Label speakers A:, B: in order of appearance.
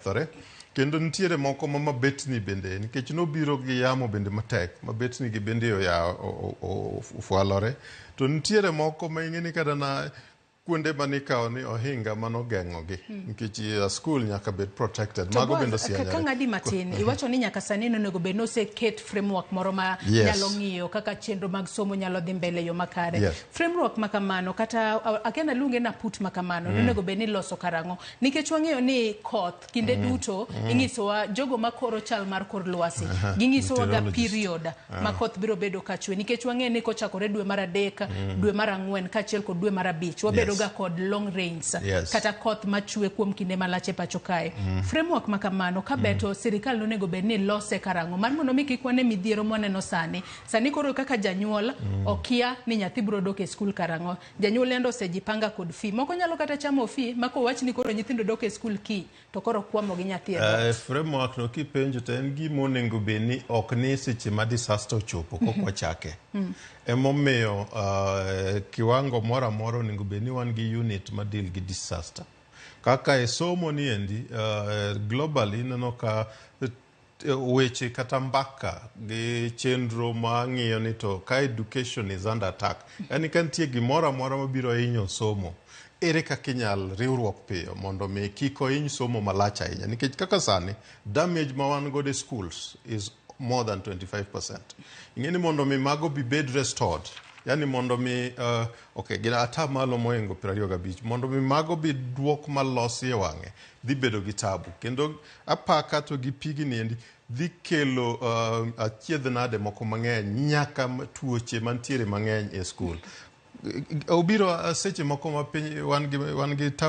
A: Okethore kendo nitiere moko ma mabetni bende, nikech nobiro gi yamo bende matek, mabetni gi bende oya ofwalore. To nitiere moko ma ing'e ni kata na kuonde mane ikawo ni ohinga manogeng'ogi, nikech school nyaka bed protected.
B: To
A: mago
B: Boaz,
A: bende
B: ka
A: osianyore.
B: Ng'adi matin, iwacho ni nyaka sani nonego bed ni oseket framework moro ma nyalo ng'iyo kaka chenro mag somo nyalo dhi mbele e yo makare. Framework ma kamano kata akia naluonge naput ma kamano nonego bed ni iloso karang'o? Nikech wang'eyo ni koth kinde duto ing'isowa jogo makoro chal mar kor lwasi, ging'isowa ga
A: Meteorologist.
B: period ma koth biro bedo ka chwe, nikech wang'eyo ni kochakore dwe mar 3, dwe mar 4 kaachiel kod dwe mar 5 wabedo ga kod long rains kata koth machwe kuom kinde malach e pacho kae. Framework ma kamano ka beto sirikal nonego bed ni lose karang'o mar mondo mi kik wane midhiero mwaneno sani. Sani koro kaka janyuol okia ni nyathi biro dok e skul karang'o. Janyuol yande osejipanga kod fee. Moko nyalo kata chamo fee ma kowach ni koro nyithindo dok e skul kiny to koro kwamo gi nyathi e dhoot.
A: Framework no kipenjo to en gima onego bed ni ok ni seche ma disaster ochopo kok wachake. Emomiyo kiwango moro amora onego bed ni wan gi unit ma deal gi disaster. Kaka e somo ni endi, globally ineno ka weche kata mbaka gi chenro ma ng'iyo ni to ka education is under attack, yani ka nitie gimoro amora mabiro hinyo somo, ere kaka inyal riwruok piyo mondo mi kik ohiny somo malach ahinya, nikech kaka sani damage ma wan godo e schools is more than 25%. Ing'e ni mondo mi mago bi bed restored, yani mondo mi okay, gin ata malo mohingo 25, mondo mi mago bi duok malosi e wang'e dhi bedo gi tabu, kendo apaka to gi pigni endi dhi kelo achiedh nade moko mang'eny, nyaka tuoche mantiere mang'eny e skul. Obiro seche moko ma piny wan gi tabu.